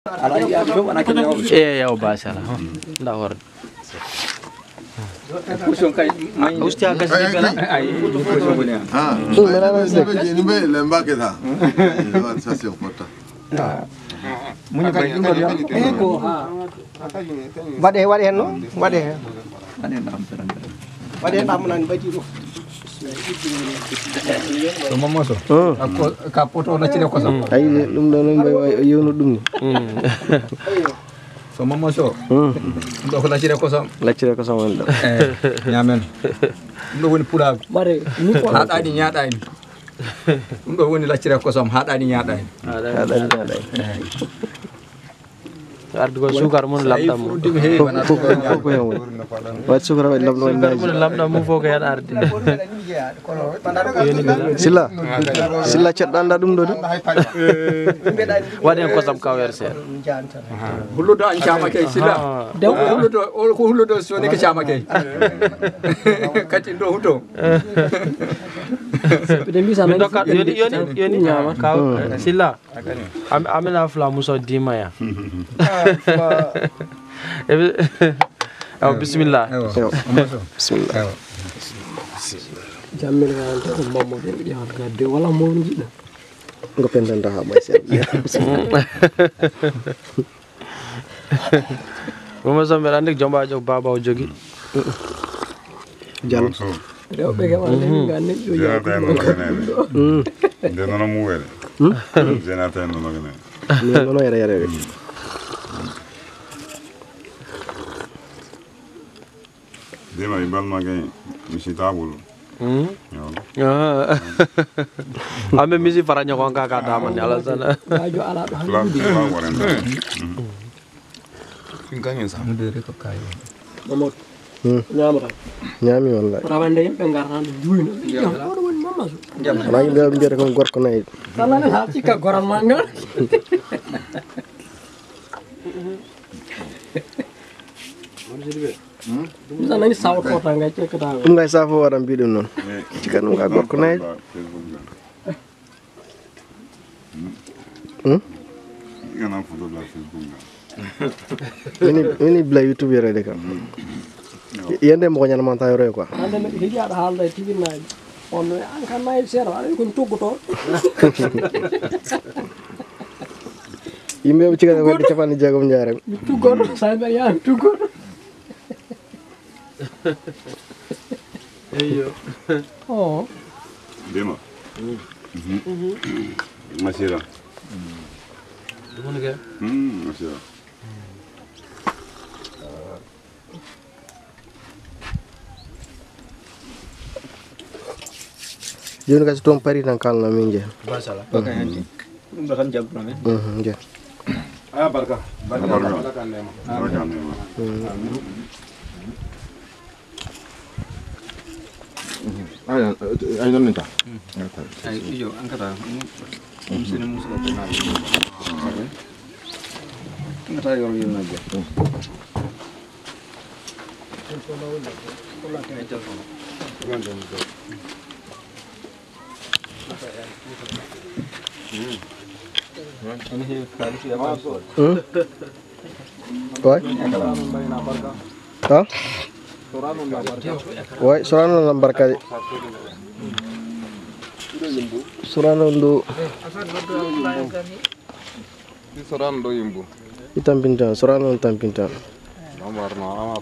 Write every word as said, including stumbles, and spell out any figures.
Eyi, yaw basala. Nda horde. Usti ha gasi bela. Mbe lembake ta. Ça c'est important. Waɗe waɗe hen noon waɗe hen. Waɗe hen ɗamnani mbaɗi ɗo. So momoso ka poto laccire kosam. Ayi, ɗum ɗo noon mbawi yewnude ɗum ni. So momoso ɗum ɗo ko laccire kosam. Laccire kosam woni ɗo. Eyi, ñamen. Ɗum ɗo woni pulaagu. Haɗani ñaaɗani. Ɗum ɗo woni laccire kosam haɗani ñaaɗani. Haɗani ñaaɗani. Ardi ko sukar mun lamɗam mun. Fof ko hen woni. Waɗi sukar waɗi lamɗam woni. Sukar mun lamɗam mun fof ko hen ardi. Silla, Silla ceɗɗo annda ɗum ɗo de. Waɗi hen kosam kawer seeɗa. Hulludo an camake Silla. Hulludo o ko hulludo soni ko camake. Kati ɗo huto. Yoni yoni yoni ñama kaw Silla. Amina fula muso dima ya. Awa bisimilla. Bisimilla. Jammel ga ante ko mammo de ƴewat gadde wala mo jiɗɗo. Ngo pendanta ha may sen. Momo sombe ande jomba jo baba o jogi. Jan. Rewɓe kam ande ga neɗɗo Zena tawi noon maganani. Nde nono muwere. Zena tawi noon maganani. Nono yere yere. Dima i balma ke mi si tabulu. Ambe misi fara ñoko ka ka dama ni ala sana. Wajo ala ɗo han. Fin kañum sa. Mamadou. Ñaamata. Ñaami wallahi. Rawande yimɓe ngarta ɗo juuyno. Ɗo woni mamaso. Wona yimɓe mbiyata kon gorko nayi. Kala ne ha cikka goral ma ngal. Musa nani sawo tota ngal cekkata. Ɗum ngay safo waɗa mbiɗum noon. Cikka ɗum ka gorko nayi. Mini bila youtube yorede kam. Yende mo ko ñanamanta yoroy quoi. Ande mi hiji aɗa haalda e tigi nayi. On no an kan nayi seeɗa aɗa kon tuggoto. Yimɓe ɓe cikata ko wadde capanɗe jeegom jaarem. Mi tuggoto sa mbiya yan tuggoto. Eyyo. Oh. Dima. Masira. Ɗum woni ke. Masira. Joni kasi toon pari tan kalna min je. Masala. Ɗum ɗo tan jabduno men. Je. A barka. Barka. Barka. Barka. Ay non nita. Ay iyo an kata. Ɗum sene musuɗa tenal. An kata yoro yoro na je. Way? Ha? Way, sorano lambar kadi. Sorano ndu. Sorano ɗo yimbo. I tampinta, sorano on tampinta. Amar no amar